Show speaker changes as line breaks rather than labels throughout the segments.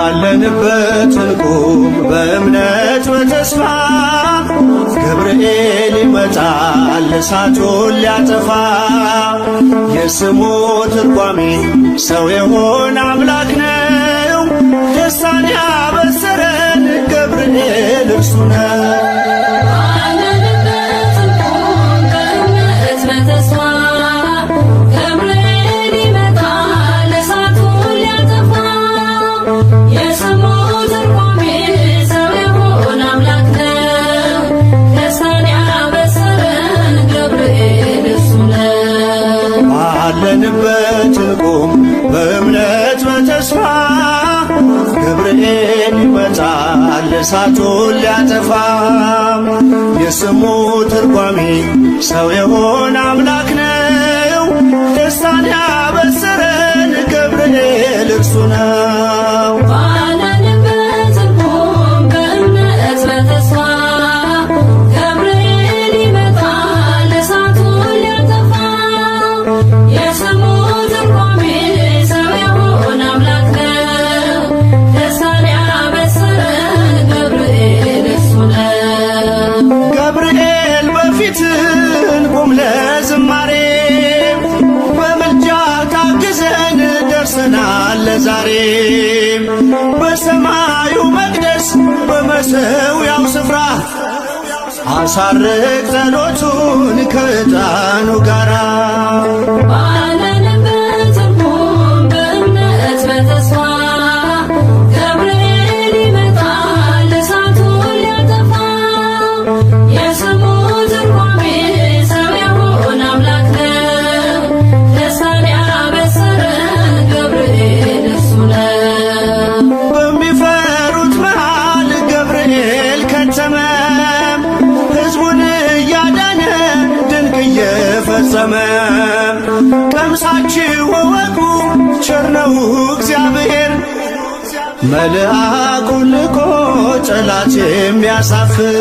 ባለንበት እንቁም በእምነት በተስፋ፣ ገብርኤል ይመጣል እሳቱን ሊያጠፋ። የስሙ ትርጓሜ ሰው የሆነ አምላክ ነው። ደስታን ያበሰረን ገብርኤል እርሱ ነው።
ባለንበት እንቁም በእምነት በተስፋ፣ ገብርኤል ይመጣል እሳቱን ሊያጠፋ። የስሙ ትርጓሜ ሰው የሆነ አምላክ ነው። ደስታን ያበሰረን ገብርኤል እርሱ ነው።
ባለንበት እንቁም በእምነት በተስፋ፣ ገብርኤል ይመጣል እሳቱን ሊያጠፋ። የስሙ ትርጓሜ ሰው የሆነ አምላክ ነው። ደስታን ያበሰረን ገብርኤል እርሱ ነው።
ባለንበት እንቁም በእምነት በተስፋ፣ ገብርኤል ይመጣል እሳቱን ሊያጠፋ። የስሙ ትርጓሜ ሰው የሆነ አምላክ ነው። ደስታን ያበሰረን ገብርኤል እርሱ ነው።
ገብርኤል በፊት እንቁም ለዝማሬ፣ በምልጃ ታግዘን ደርሰናል ለዛሬ። በሰማዩ መቅደስ በመሠዊያው ስፍራ አሳርግ ጸሎቱን ከዕጣኑ ጋራ።
ባለንበት እንቁም በእምነት በተስፋ፣ ገብርኤል ይመጣል እሳቱን ሊያጠፋ። የስሙ ትርጓሜ ሰው የሆነ አምላክ ነው። ደስታን ያበሰረን ገብርኤል እርሱ ነው።
በሚፈሩት መሃል ገብርኤል ከተመ፣ ሕዝቡን እያዳነ ድንቅ እየፈጸመ። ቀምሳችሁ እወቁ ቸር ነው እግዚአብሔር፣ መልአኩን ልኮ ጠላት የሚያሳፍር።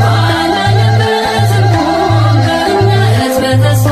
ባለንበት እንቁም በእምነት በተስፋ፣